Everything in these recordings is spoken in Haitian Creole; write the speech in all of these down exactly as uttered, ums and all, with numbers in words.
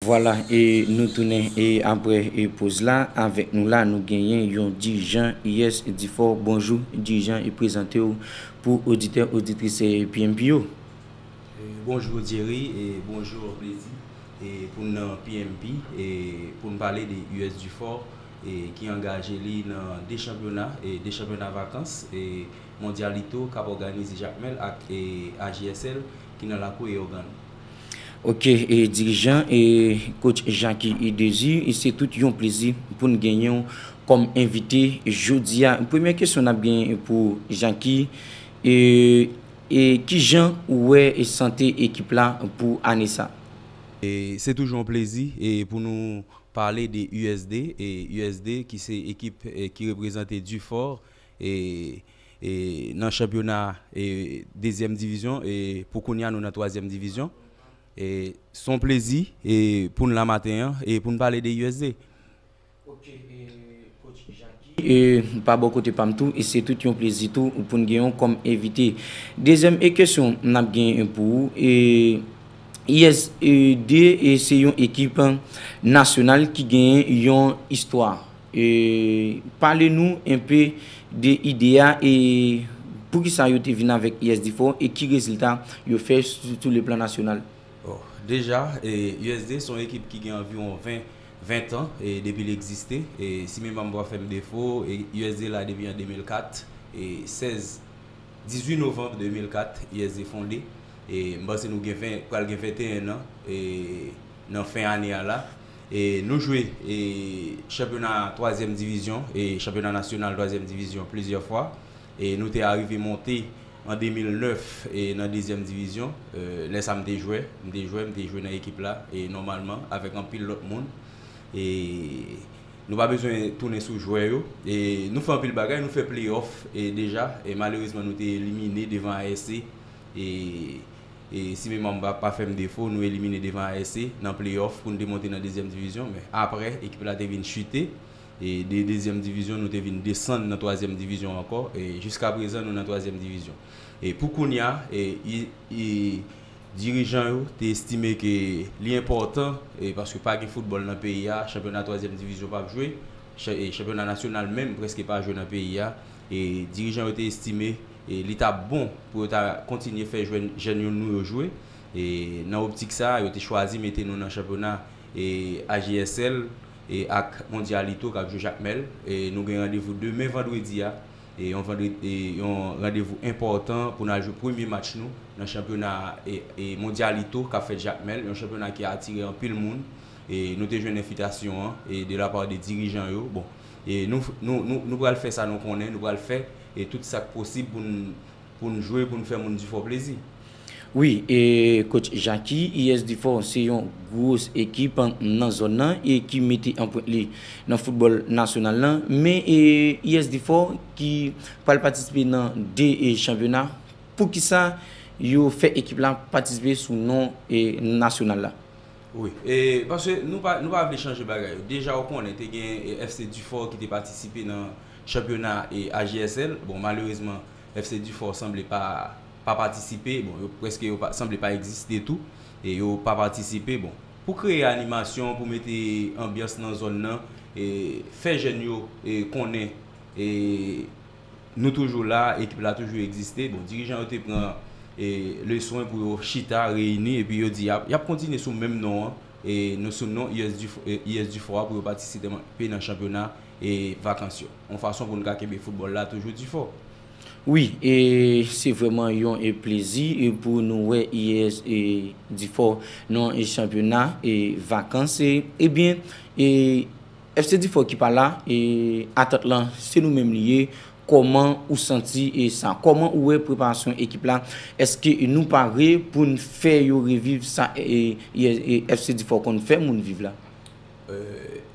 Vwala, e nou tounen e apre e poz la, avèk nou la, nou genyen yon dirijan U S D four. Bonjou, dirijan, e prezante w pou oditè, oditris e P M P yo. E, bonjou Jerry, e bonjou Plezi. E pou n nan P M P, e pou n pale de U S D four, e ki angaje li nan de chanpyona, e de chanpyona vakans, e Mondialito k ap òganize Jakmèl ak e A J S L ki nan lakou Eoghan. Ok, e dirijan, e coach Jacky Desir, e se tout yon plezi pou n genyen w kòm envite jodi a. Premyè kesyon n ap gen pou Jacky, e, e kijan ou wè e sante ekip la pou ane sa? E se toujou yon plezi e pou nou pale de U S D, e U S D ki se ekip e ki reprezante Dufort e, e nan chanpyona e dezyèm divizyon, e pou kounye a nou nan twazyèm divizyon. E se yon plezi e pou n la maten an e pou n pale de U S D. Ok, e coach Jacky, e pa bò kote pa m tou, e se tout yon plezi tou pou n gen w kòm envite. Dezyèm e kesyon n ap gen pou ou, e U S D, e se yon ekip nasyonal ki gen yon istwa. E pale nou enpe de ide a, e poukisa yo te vin avèk U S D four e ki rezilta yo fè sou, sou le plan nasyonal? Bon, deja, e, U S D se yon ekip ki gen anviwon ven, ven tan e depi l egziste. E si memwa m pa fè m defo, e U S D la depi an de mil kat, e sèz, dizuit novanm de mil kat, U S D fonde. E m panse nou gen ven, pral gen venteyen an e nan fen ane a la. E nou jwe e chanpyona twazyèm divizyon, e chanpyona nasyonal twazyèm divizyon plizyè fwa. E nou te arive monte an de mil nèf e nan dezyèm divizyon. E lè sa m te jwè, m te jwè, m te jwe nan ekip la e nòmalman avèk anpil lòt moun. E nou pa bezwen tounen sou jwè yo. E nou fè anpil bagay, nou fè playoff e deja, e malerezman nou te elimine devan A S C. E, e si memwa m pa, pa fè m defo, nou elimine devan A S C nan playoff pou n te monte nan dezyèm divizyon. Men apre, ekip la te vin chite. E de dezyèm divizyon, nou te vin desann nan twazyèm divizyon ankò. E jiska prezan, nou nan twazyèm divizyon. E pou kounye a, e, i, i, dirijan yo te estime ke li enpòtan, e paske pa gen foutbòl nan peyi a, chanpyona twazyèm divizyon p ap jwe, cha- e chanpyona nasyonal menm prèske pa jwe nan peyi a. E dirijan yo te estime e li t ap bon pou yo ta kontinye fè jwenn jèn yo nou yo jwe. E nan optik sa a, yo te chwazi mete nou nan chanpyona e A J S L e ak Mondialito k ap jwe Jakmèl. E nou gen randevou demen vandredi a, e yon vandredi, e yon randevou enpòtan pou n al jwe premye match nou nan chanpyona e, e Mondialito k ap fèt Jakmèl, yon chanpyona ki atire anpil moun. E nou te jwenn envitasyon an e de la part de dirijan yo. Bon, e nou, nou, nou, nou pral fè sa nou konnen, nou pral fè e tout sa k posib pou n, pou n jwe, pou n fè moun Dufort plezi. Wi, e coach Jacky, U S D four se yon gwos ekip nan zòn nan e ki mete anprent li nan foutbòl nasyonal lan. Men e U S D four ki pral patisipe nan de e chanpyona, poukisa yo fè ekip la patisipe sou non e nasyonal la? Wi, e paske nou pa, nou pa vle chanje bagay yo. Deja ou konnen te gen e F C Dufort ki te patisipe nan chanpyona e A J S L. Bon, malerezman, F C Dufort sanble pa, pa patisipe. Bon, yo prèske yo pa, sanble pa egziste tou. E yo pa patisipe. Bon, pou kreye animasyon, pou mete anbyans nan zòn nan, e fè jèn yo e konnen e nou toujou la, ekip la toujou egziste. Bon, dirijan yo te pran e leson pou yo chita, reyini, epi yo di y ap, y ap kontinye sou menm non an. E nou sou non U S Dufort, e U S Dufort a pou yo patisipe nan chanpyona e vakans yo. Yon fason pou n ka kenbe foutbòl la toujou Dufort. Wi, e se vrèman yon e plezi e pou nou wè U S e Dufort nan e chanpyona e vakans. E, ebyen, e F C Dufort ki pa la, e atant lan, se nou menm li ye. Kòman ou santi e sa? Kòman ou wè preparasyon ekip la? Èske nou pare pou n fè yo reviv sa e, e, e F C Dufort konn fè moun viv la? E,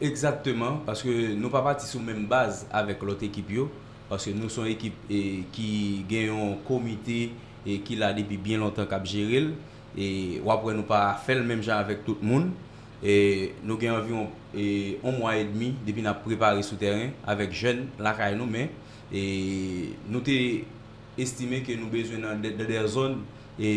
egzakteman, paske nou pa pati sou menm baz avèk lòt ekip yo, paske nou se yon ekip e, ki gen yon komite e, ki la depi byen lontan k ap jere l. E w ap wè nou pa fè l menm jan avèk tout moun. E nou gen anviwon e, yon mwa edmi depi n ap prepare sou tèren avèk jèn lakay nou, men e, nou te estime ke nou bezwen nan de, de, de zòn e,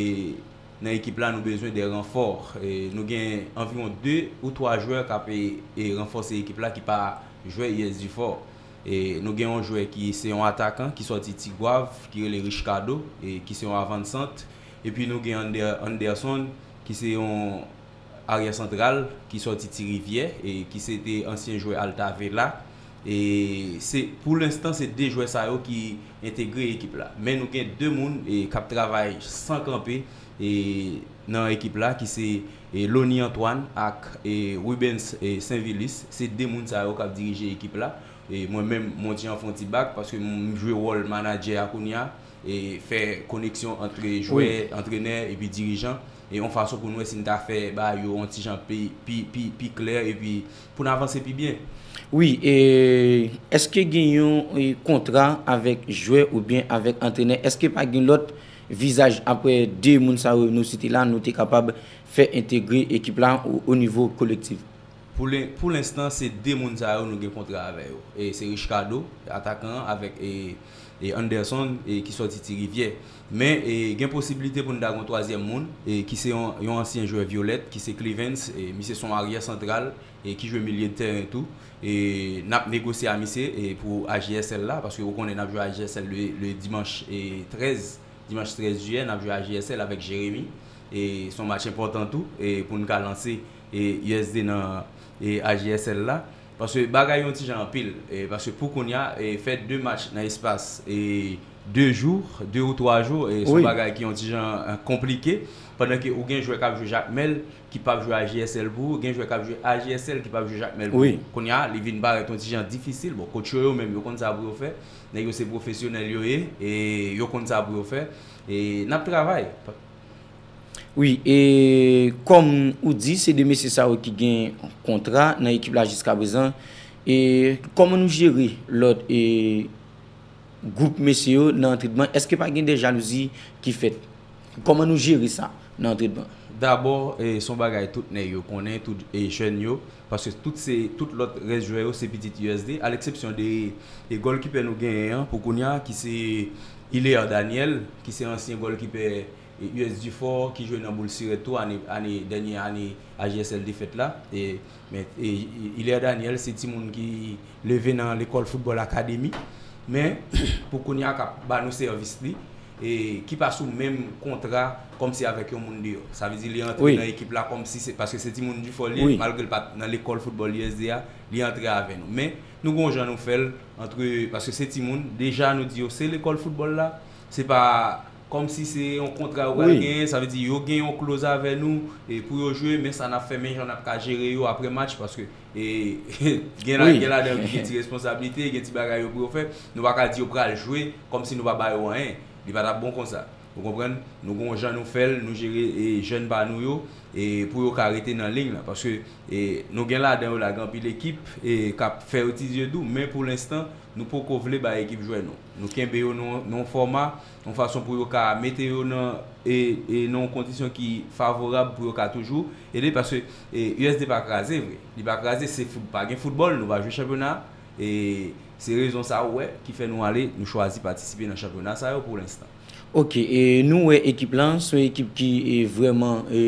Nan ekip la, nou bezwen de ranfò. E, nou gen anviwon de ou twa jwè k ap, e, e, ranfòse ekip la ki pa jwè U S Dufort. E, nou gen yon jwè ki se yon atakan ki sòti Tigwav, ki rele Richcado, e, ki se yon avansant. Epi nou gen Ander-, Anderson, ki se yon aryè santral ki sòti Ti Rivyè, e ki se te ansyen jwè Altavela. E se, pou lenstan, se de jwè sa yo ki entegre ekip la. Men nou gen de moun, e, k ap travay san kanpe, e, nan ekip la, ki se, e, Lony Antoine ak, e, Rubens, e, Sainvilus. Se de moun sa yo k ap dirije ekip la. E mwen menm, mwen te an fon ti bak, paske m jwe wòl manadjè a kounye a, e fè koneksyon ant jwè, antrenè, epi dirijan, e yon fason pou n wè si n ta fè bagay yo yon ti jan pi, pi, pi, pi klè, epi pou n avanse pi byen. Wi, e èske gen yon, e, kontra avèk jwè oubyen avèk antrenè? Èske pa gen lòt vizaj apre de moun sa yo nou site la, nou te kapab fè entegre ekip la o, o nivo kolektif? Pou len-, pou lenstan, se de moun sa yo nou gen kontra avè yo. E se Richcado, atakan an, avèk, e, e Anderson, e ki sòti Ti Rivyè. Men, e, gen posiblite pou n ta gen yon twazyèm moun, e ki se yon, yon ansyen jwè Vyolèt, ki se Clevens, e misye se yon aryè santral, e ki jwe milye de tèren tou. E n ap negosye a misye, e pou A J S L la, paske ou konnen n ap jwe A J S L le, le dimanch, e trèz, dimanch trèz jiyè, n ap jwe A J S L avèk Jeremi. E se yon match enpòtan tou, e pou n ka lanse, e U S D nan, e A J S L la. Paske bagay yon ti jan anpil, e paske pou kounye a, e fè de match nan espas, e de jou, de ou twa jou, e se yon bagay ki yon ti jan, e, konplike. Pandan ke ou gen jwè k ap jwe Jakmèl, ki p ap jwe A J S L pou ou, gen jwè k ap jwe A J S L ki p ap jwe Jakmèl pou ou. Kounye a, li vin parèt yon ti jan difisil. Bon, coach yo, yo menm, yo konn sa pou yo fè. Nèg yo se pwofesyonèl yo ye, e yo konn sa pou yo fè. E n ap travay. Wi, e kòm ou di, se de mesye sa yo ki gen kontra nan ekip la jiska prezan. E kòman nou jere lòt, e gwoup mesye yo nan antrenman, èske pa gen de jalouzi ki fèt? Kòman nou jere sa nan antrenman? Dabò, e, se yon bagay tout nèg yo konnen, tout, e, jèn yo, paske tout se, tout lòt rès jwè yo se pitit U S D, a leksepsyon de, e, gòlkipè nou genyen an pou kounye a, ki se Hilaire Daniel, ki se ansyen gòlkipè, e, U S Dufort, ki jwe nan Boul Sirèt tou, ane, ane, dènye ane A J S L te fèt la. E, men, e, Hilaire Daniel, se timoun ki leve nan lekòl foutbòl akademi. Men, pou kounye a, k ap ba nou sèvis li, e ki pa sou menm kontra kòmsi avèk yon moun deyò. Sa vle di li antre nan ekip la kòmsi se, paske se timoun Dufort li ye, malgre l pa t nan lekòl foutbòl U S D a, li antre avè nou. Men, nou gon jan nou fè l, antre, paske se timoun, deja nou di yo se lekòl foutbòl la, se pa kòmsi se yon kontra yo pral genyen, sa vle di yo gen yon kloz avè nou, e pou yo jwe, men sa n ap fè, men jan n ap ka jere yo apre match, paske, e, gen la, gen ladan yo ki gen ti responsablite, gen ti bagay yo pou yo fè. Nou pa ka di yo pral jwe kòmsi nou pa ba yo anyen. Li pa t ap bon konsa. Ou konprann? Nou gon jan nou fè l, nou jere, e, jèn pa nou yo, e pou yo ka rete nan liy la. Paske, e, nou gen ladan yo la, gen anpil ekip, e, k ap fè yo ti zye dou, men pou lenstan, nou poko vle bay ekip jwè nou. Nou kenbe yo nan, nan yon fòma, yon fason pou yo ka mete yo nan, e, e, nan yon kondisyon ki favorab pou yo ka toujou ede, paske, e, U S D pa kraze vre. Li pa kraze, se fout-, pa gen foutbòl, nou pa jwe chanpyona. E se rezon sa ou wè ki fè nou ale, nou chwazi patisipe nan chanpyona sa yo pou lenstan. Ok, e nou wè ekip lan, se yon ekip ki, e, vrèman, e,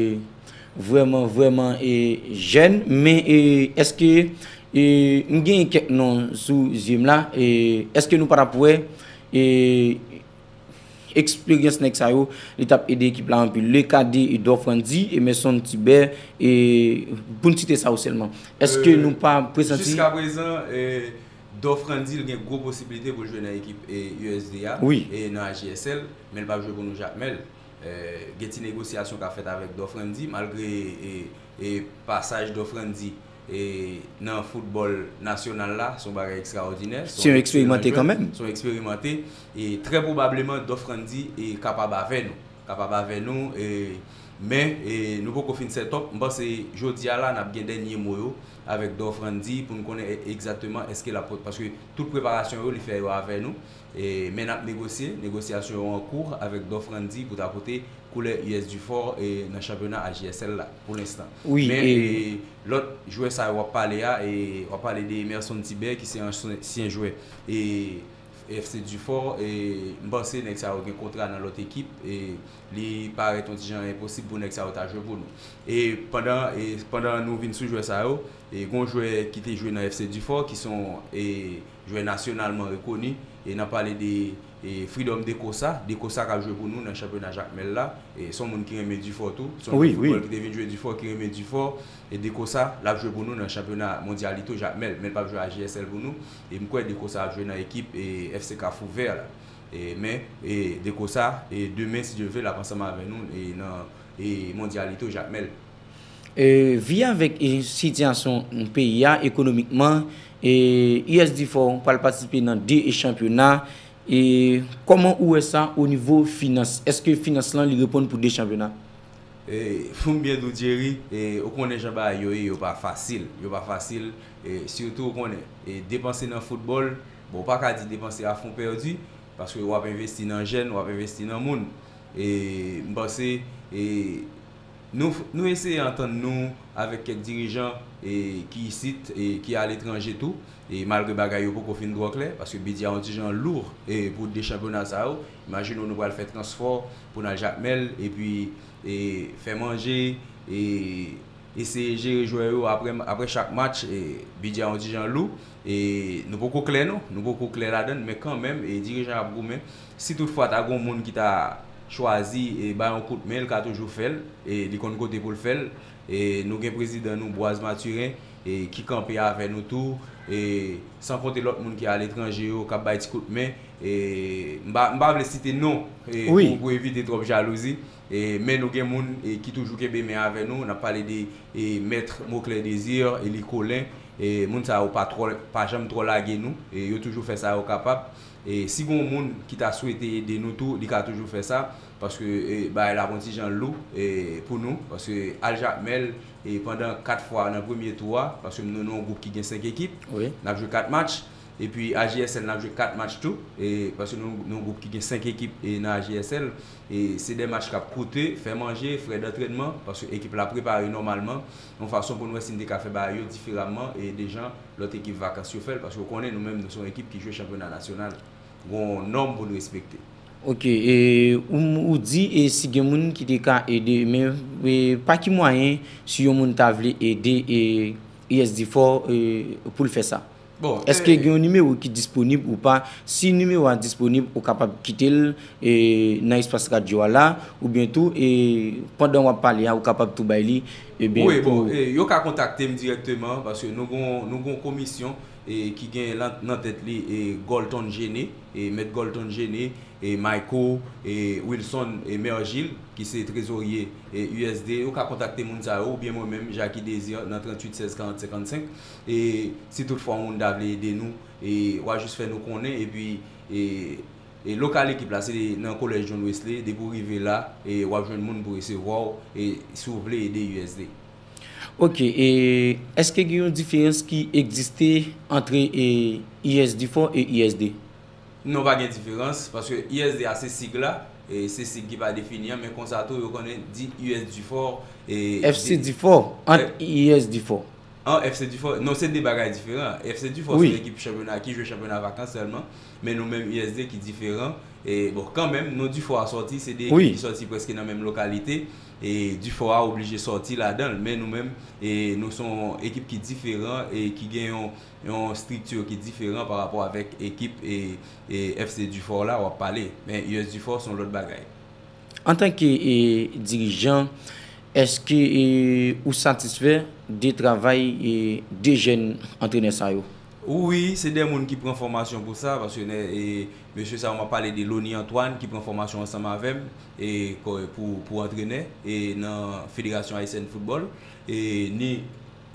vrèman, vrèman, e, jèn, men, e, èske, e, m genyen kèk non sou zye m la, e, èske nou pa t ap wè, e, eksperyans nèg sa yo, li t ap ede ekip la anpil? Le ka de Dorfrandy, Emerson Tibè, e, pou n site sa yo sèlman. Èske nou pa presanti? Jiska prezan, e, Dorfrandy, li gen gwo posibilite pou l jwe nan ekip, e, U S D a, e nan A J S L, men l p ap jwe pou nou Jakmèl. E, gen ti negosyasyon k ap fèt avèk Dorfrandy, malgre, e, e, pasaj Dorfrandy, e, nan foutbòl nasyonal la, se yon bagay ekstraòdinè, se yon eksperimante kanmenm. Se yon eksperimante, e trè pwobableman Dorfrandy, e, kapab avè nou. Kapab avè nou, e, men, e, nou poko fin set up. M panse jodi a la, n ap gen dènye mo yo avèk Dorfrandy pou n konnen e-, egzakteman èske l ap pot-, paske tout preparasyon yo, li fè yo avè nou. E, men n ap negosye, negosyasyon yo an kou avèk Dorfrandy pou ta pote koulè U S Dufort, e, nan chanpyona A J S L la, pou lenstan. Wi, men, e, e, lòt jwè sa yo w ap pale a, e, w ap pale de Emerson Tibè, ki se ansyen jwè, e, F C Dufort, e, m panse nèg sa yo gen kontra nan lòt ekip, e, Li parèt yon ti jan enposib pou nèg sa yo ta jwe pou nou. E pandan, e pandan nou vin sou jwè sa yo, e gen yon jwè ki te jwe nan F C Difò, ki se yon, e, jwè nasyonalman rekoni, e n ap pale de, e, Freedom Dekosa, Dekosa k ap jwe pou nou nan chanpyona Jakmèl la. E se yon moun ki renmen Difò tou, se yon jwè foutbòl ki te vin jwe Difò, ki renmen Difò. E Dekosa, l ap jwe pou nou nan chanpyona Mondyalito Jakmèl, men l p ap jwe A J S L pou nou. E m kwè Dekosa ap jwe nan ekip, e, F C Kafou Vè la. E, men, e, Dekosa, e, demen, si Dye vle, l ap ansanm avè nou, e, nan, e, Mondyalito Jakmèl. E, vi avèk, e, sitiyasyon peyi a ekonomikman, e, U S Difò pral patisipe nan de chanpyona. E kòman ou wè sa o nivo finans? Èske finans lan li reponn pou de chanpyona? E, pou m byen di w, Jerry, e, ou konnen jan bagay yo ye, yo pa fasil. Yo pa fasil, e, sitou ou konnen, e, depanse nan foutbòl, bon, ou pa ka di depanse a fon pèdi, paske w ap envesti nan jèn, w ap envesti nan moun. E, m panse, e, nou, nou eseye antann nou avèk kèk dirijan, e, ki isit, e, ki aletranje tou, e, malgre bagay yo poko fin twò klè, paske bidjè a yon ti jan lou, e, pou de chanpyona sa yo. Imajine w, nou pral fè transpò pou n al Jakmèl, epi, e, fè manje, e, eseye jere jwè yo apre, apre chak match, e, bidjè a yon ti jan lou, e, nou poko klè non, nou poko klè ladann, men kanmenm, e, dirijan ap goumen. Si toutfwa ta gen yon moun ki ta chwazi, e, bay yon kout men, l ka toujou fè l, e, li konn kote pou l fè l. E, nou gen prezidan nou, Boaz Mathurin, e, ki kanpe avè nou tou, e, san konte lòt moun ki aletranje yo, k ap bay ti kout men. E, m pa, m pa vle site non, e, pou, pou evite twòp jalouzi. E, men nou gen moun, e, ki toujou kenbe men avè nou. N ap pale de, e, mèt Moclair Désir, Eli Colin. E, moun sa yo pa twò, pa janm twò lage nou. E, yo toujou fè sa yo kapab. E, si gen yon moun ki ta swete ede nou tou, li ka toujou fè sa. Paske, e, bagay la ap yon ti jan lou, e, pou nou. Paske al Jakmèl, e, pandan kat fwa nan premye tou a, paske nou nan yon gwoup ki gen senk ekip, n ap jwe kat match. Epi A J S L, n ap jwe kat match tou, e, paske nou, nou gwoup ki gen senk ekip, e, nan A J S L, e, se de match k ap koute, fè manje, frè dantrènman, paske ekip la prepare nòmalman, yon fason pou n wè si n te ka fè bagay yo diferaman, e, de jan lòt ekip vakans yo fè l, paske w konnen nou menm, nou se yon ekip ki jwe chanpyona nasyonal. Gen yon nòm pou n respekte. Ok, e, ou, ou di, e, si gen moun ki te ka ede, men, e, pa ki mwayen, si yon moun ta vle ede, e, U S Difò, e, pou l fè sa? Bon, èske gen yon nimewo ki disponib ou pa? Si nimewo a disponib, ou kapab kite l, e, nan espas radyo a la, oubyen tou, e, pandan w ap pale a, ou kapab tou bay li, ebyen, wi, bon, e, yo ka kontakte m dirèkteman, paske nou gon, nou gon komisyon, e, ki gen lan, nan tèt li, e, Golton Gene, e, Mèt Golton Gene, e, Michael, e, Wilson, e, Mergil, ki se trezorye, e, U S D, yo ka kontakte moun sa yo, oubyen mwen menm, Jacky Désir, nan tranntuit sèz karant senkannsenk. E, si toutfwa yon moun ta vle ede nou, e, w a jis fè nou konnen, epi, e, e lokal ekip la, se nan Kolèj John Wesley, depi w rive la, e, w ap jwenn moun pou resevwa w, e, si w vle ede U S D. Ok, e èske gen yon diferans ki egziste antre, e, U S Difò e U S D? Non, pa gen diferans, paske U S D a se sig la, e se sig ki pa defini an, men konsa tou, yo konnen di U S Difò, e, F C Difò, ant U S Difò. An F C Difò, non, se de bagay diferan. F C Difò se yon ekip chanpyona ki jwe chanpyona vakans sèlman, men nou menm U S D ki diferan. E, bon, kanmenm, non Difò a sòti, se de ekip ki sòti prèske nan menm lokalite, e Difò a oblije sòti ladan l, men nou menm, e nou se yon ekip ki diferan e ki gen yon yon estrikti ki diferan pa rapò avèk ekip e, e F C Difò la w ap pale. Men U S Difò se yon lòt bagay. Antanke, e, dirijan, èske, e, ou satisfè de travay, e, de jèn antrenè sa yo? Wi, se de moun ki pran fòmasyon pou sa, paske, e, mesye sa yo, m ap pale de Lony Antoine ki pran fòmasyon ansanm avè m, e, ko-, pou, pou antrenè, e nan Federasyon Ayisyèn Foutbòl, e ni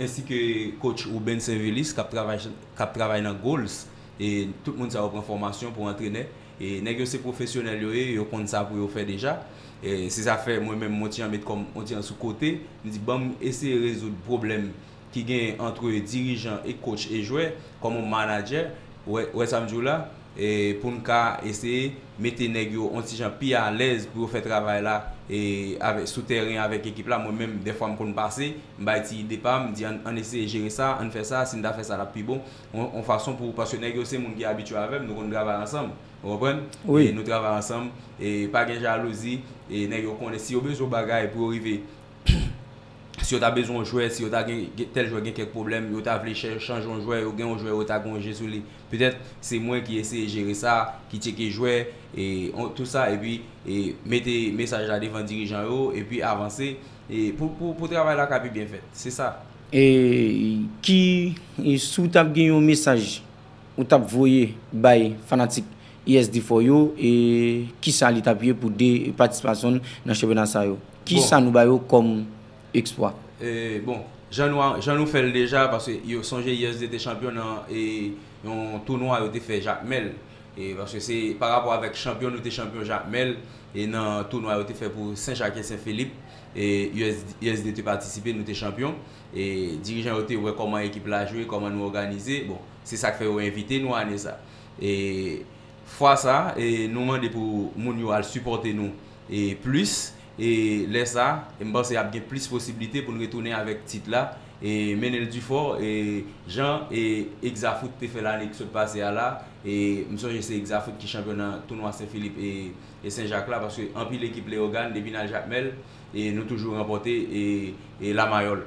ensi ke coach Ruben Sainvilus k ap travay, k ap travay nan Goals. E tout moun sa yo pran fòmasyon pou antrenè. E nèg yo se pwofesyonèl yo ye, yo konn sa pou yo fè deja. E se sa fè mwen menm, mwen ti jan met kòm, mwen ti jan sou kote. M di, ban m eseye rezoud pwoblèm ki gen antre dirijan e coach e jwè, kòm yon manadjè, wè, wè sa m di w la, e pou n ka eseye mete nèg yo yon ti jan pi alèz pou yo fè travay la e avèk, sou tèren avèk ekip la, mwen menm, dèfwa m konn pase, m bay ti ide pa m, m di ann, ann eseye jere sa, ann fè sa, si n ta fè sa, l ap pi bon. Yon, yon fason pou, paske nèg yo se moun ki abitye avè m, nou konn travay ansanm, ou konprann? Wi. E nou travay ansanm, e pa gen jalouzi, e nèg yo konnen si yo bezwen yon bagay pou yo rive, si yo ta bezwen yon jwè, si yo ta gen, gen tèl jwè gen kèk pwoblèm, yo ta vle chè-, chanje yon jwè, yo gen yon jwè, yo ta gen yon je sou li. Petèt, se mwen ki eseye jere sa, ki tcheke jwè, e on, tout sa, epi e mete mesaj la devan dirijan yo, epi avanse, e pou, pou, pou travay la ka pi byen fèt. Se sa. E ki, e si w t ap gen yon mesaj ou t ap voye bay fanatik U S D four yo, e kisa li t ap ye pou de patisipasyon nan chanpyona sa yo? Kisa nou ba yo kòm eksplwa? E, bon, jan nou, a- jan nou fè l deja, paske yo sonje U S D te chanpyon nan, e, yon tounwa yo te fè Jakmèl. E, paske se pa rapò avèk chanpyon, nou te chanpyon Jakmèl, e nan tounwa yo te fè pou Sen Jak e Sen Filip, e U S D, U S D te patisipe, nou te chanpyon. E dirijan yo te wè kòman ekip la jwe, kòman nou òganize. Bon, se sa k fè yo envite nou ane sa. E fwa sa, e nou mande pou moun yo al sipòte nou, e plis, e lè sa, e m panse ap gen plis posiblite pou n retounen avèk tit la, e mennen l difò, e jan, e Exafoot te fè l ane ki sot pase a la, e m sonje se Exafoot ki chanpyon nan tounwa Sen Filip e, e Sen Jak la, paske anpil ekip Leyogàn, depi n al Jakmèl, e nou toujou ranpòte, e, e Lamayòl.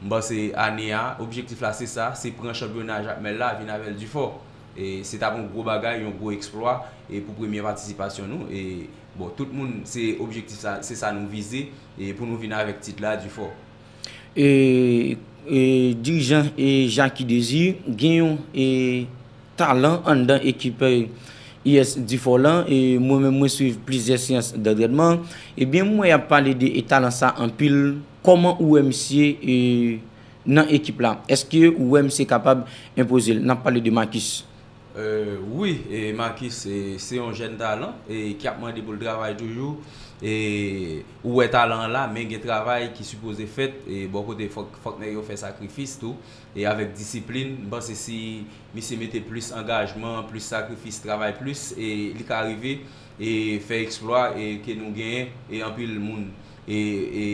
M panse ane a, objektif la se sa, se pran chanpyona Jakmèl la, vin avè l difò. E se t ap yon gwo bagay, yon gwo eksplwa, e pou premye patisipasyon nou. E, bon, tout moun, se objektif sa, se sa nou vize, e pou nou vin avèk tit la difò. E, e dirijan, e Jacky Désir gen yon, e talan anndan ekip, e, U S D four lan, e mwen menm mwen swiv plizyè seyans dantrènman. Ebyen, m wè y ap pale de, e talan sa anpil. Kòman ou wè misye, e nan ekip la? Èske ou wè misye kapab enpoze l? N ap pale de Marcus. E, wi, e Marcus, e, se yon jèn talan, e ki ap mande pou l travay toujou. E ou wè talan an la, men gen travay ki sipoze fèt, e bò kote fòk, fòk nèg yo fè sakrifis tou, e avèk disiplin. M panse si misye mete plis angajman, plis sakrifis, travay plis, e li ka rive, e fè eksplwa, e ke nou genyen, e anpil moun, e, e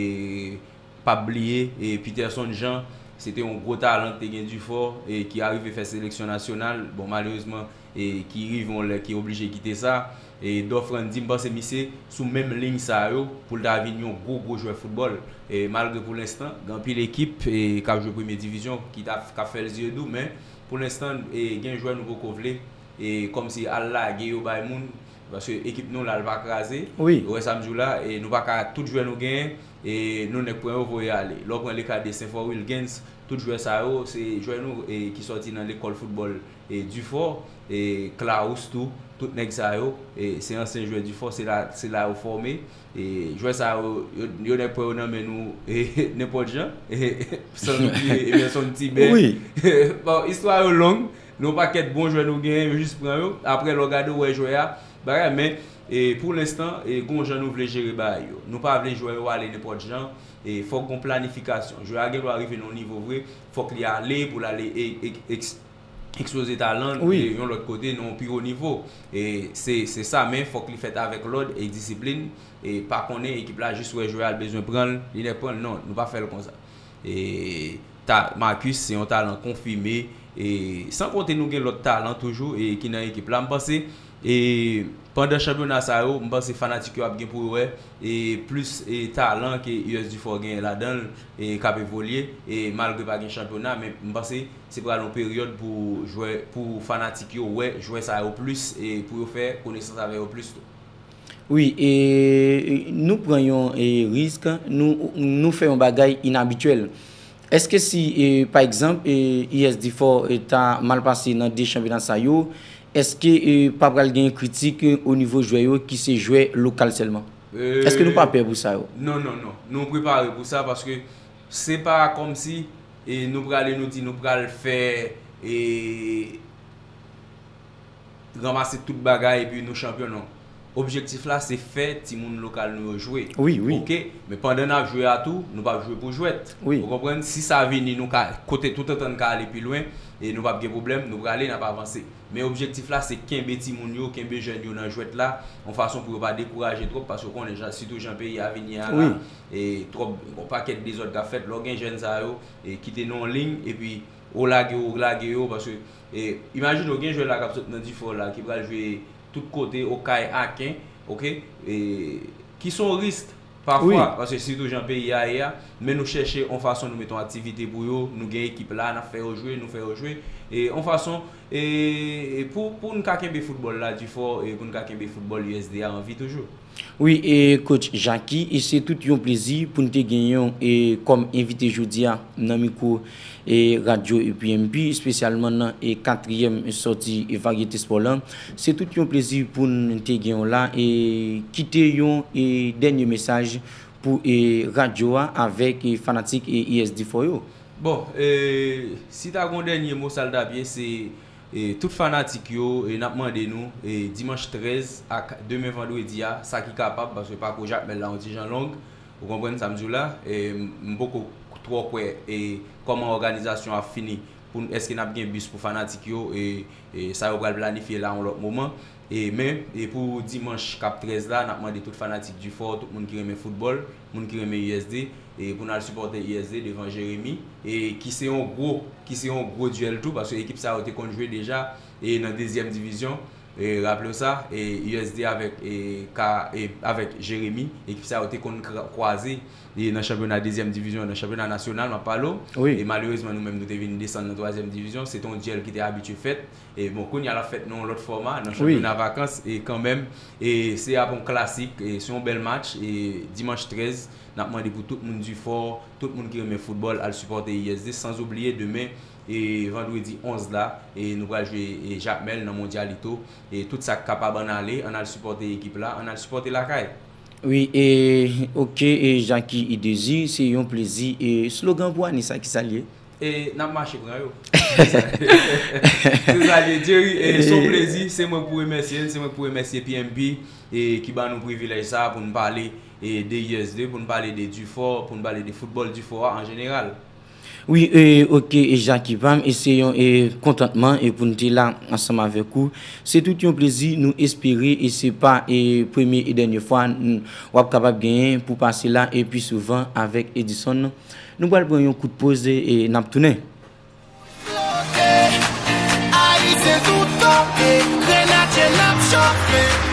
p ap bliye, e Peterson Jean, se te yon gwo talan ki te gen difò, e ki arive fè seleksyon nasyonal. Bon, malerezman, e ki rive yon lè ki oblije kite sa. E Dòf Randy, m panse misye sou menm liy sa yo pou l ta vin yon gwo, gwo jwè foutbòl. E malgre pou lenstan, gen anpil ekip, e k ap jwe premye divizyon ki t ap, k ap fè l zye dou, men pou lenstan, e gen jwè nou poko vle, e kòmsi al lage yo bay moun, paske ekip nou la, l pa kraze. Wi. Ou wè sa m di w la, e nou pa ka, tout jwè nou genyen, e nou nèk pran yo voye ale. Lè w pran le ka de Saint Fort Wilgens, tout jwè sa yo, se jwè nou, e ki sòti nan lekòl foutbòl, e Dufort, e Claus tou, tout nèg sa yo, e se ansyen jwè Dufort, se la, se la yo fòme. E jwè sa yo, yo, yo nèk pran yo nan men nou, e nenpòt jan, e san nou bliye Emerson Tiben. Wi. Bon, istwa yo long, gen yon pakèt bon jwè nou genyen, yo jis pran yo. Apre, lè w gade, w wè jwè a, bagay, men, e pou lenstan, e gon jan nou vle jere bagay yo. Nou pa vle jwè yo ale nenpòt jan, e fòk gon planifikasyon. Jwè a gen dwa rive nan yon nivo vre, fòk li ale, pou l ale e, e, eks-, ekspoze talan l, wi, e yon lòt kote, nan yon pi wo nivo. E se, se sa, men fòk li fèt avèk lòd e disiplin. E pa konnen ekip la jis wè jwè a, l bezwen pran l, li nèk pran l. Non, nou pa fè l konsa. E ta-, Marcus se yon talan konfime, e san konte nou gen lòt talan toujou, e ki nan ekip la. M panse, e pandan chanpyona sa yo, m panse fanatik yo ap gen pou yo wè, e plis, e talan ke U S Dufort genyen ladan l, e k ap evolye, e malgre pa gen chanpyona, men m panse se pral yon peryòd pou jwè, pou fanatik yo wè jwè sa yo plis, e pou yo fè konesans avè yo plis tou. Wi, e nou pran yon, e risk, nou, nou fè yon bagay inabityèl. Èske si, e pa egzanp, e U S Dufort, e ta mal pase nan de chanpyona sa yo, èske, e pa pral gen kritik, e o nivo jwè yo ki se jwè lokal sèlman? Èske nou pa pè pou sa yo? Non, non, non. Nou prepare pou sa paske se pa kòmsi, e nou prale, nou di nou pral fè, e ranmase tout bagay epi nou chanpyon, non. Objektif la se fè timoun lokal nou yo jwe. Wi, wi. Oke, men pandan n ap jwe a tou, nou p ap jwe pou jwèt. Wi. Ou konprann? Si sa vini, nou ka, kote tout antan n ka ale pi lwen, e nou p ap gen pwoblèm, nou prale, n ap avanse. Men objektif la se kenbe timoun yo, kenbe jèn yo nan jwèt la, yon fason pou yo pa dekouraje twòp, paske w konnen, jan, sitou jan peyi a vini a la, wi, e twòp, yon pakèt dezòd k ap fèt, lè w gen jèn sa yo, e kite nan yon liy, epi ou lage, ou lage yo, paske, e, imajine w gen jwè la k ap sot nan Difò la, ki pral jwe tout kote, Okay, Aken, oke, e, ki se yon risk, pafwa, wi, paske sitou jan peyi a ye a, men nou chèche yon fason nou mete yon aktivite pou yo, nou gen ekip la, n ap fè yo jwe, nou fè yo jwe, e yon fason, e, e pou, pou n ka kenbe foutbòl la Difò, e pou n ka kenbe foutbòl U S D a an vi toujou. Wi, e coach Jacky, e se tout yon plezi pou n te genyen w, e, kòm envite jodi a nan mikwo, e, radyo P M P, espesyalman nan, e, katriyèm sòti, e, varyete spò lan. Se tout yon plezi pou n te gen w la, e kite yon, e, dènye mesaj pou, e, radyo a avèk, e, fanatik, e, U S D Difò yo. Bon, e, si ta gen yon dènye mo, sa l t ap ye, se, e, tout fanatik yo, e, n ap mande nou, e, dimanch trèz ak demen vandredi a, sa ki kapab, paske pakou Jakmèl la yon ti jan long, ou konprann sa m di w la, e, m, m poko twò kwè, e, kòman òganizasyon ap fini, pou n, èske n ap gen bis pou fanatik yo, e, e, sa yo pral planifye la yon lòt moman. E, men, e, pou dimanch k ap trèz la, n ap mande tout fanatik Difò, tout moun ki renmen foutbòl, moun ki renmen U S D, e, pou n al sipòte U S D devan Jeremi, e, ki se yon gwo, ki se yon gwo dyèl tou, paske ekip sa yo te konn jwe deja, e, nan dezyèm divizyon. E, raple w sa, e, U S D avèk, e, ka, e, avèk Jeremi, ekip sa yo te konn kwa-, kwaze, e, nan chanpyona dezyèm divizyon, nan chanpyona nasyonal, m ap pale w. Wi. E malerezman, nou menm, nou te vin desann nan twazyèm divizyon. Se te yon dyèl ki te abitye fèt. E bon, kounye a l ap fèt nan yon lòt fòma, nan, wi, chanpyona vakans, e kanmenm, e se ap yon klasik, e se yon bèl match, e dimanch trèz, n ap mande pou tout moun Difò, tout moun ki renmen foutbòl, al sipòte U S D, sanzoubliye demen, e vandredi onz la, e nou pral jwe, e Jakmèl nan Mondialito, e tout sa k kapab ann ale, ann al sipòte ekip la, ann al sipòte lakay. Wi, e, oke, e Jacky Idezi, se yon plezi, e slogan pou ane sa, ki sa l ye? E n ap mache pran yo. Se sa l ye, Jerry, e se yon plezi, se mwen pou remèsye l, se mwen pou remèsye P M P, e ki ban nou privilèj sa a pou n pale, e de U S D, pou n pale de Difò, pou n pale de foutbòl Difò a an jeneral. Wi, e, oke, e Jacky pa m, e se yon, e, kontantman, e pou n te la ansanm avèk ou. Se tout yon plezi, nou espere, e se pa, e premye e dènye fwa n, w ap kapab genyen pou pase la, e pi souvan avèk Edison. Nou pral pran yon kout poz, e, e n ap tounen. Ayisyen sou toke, grenadye n ap chofe.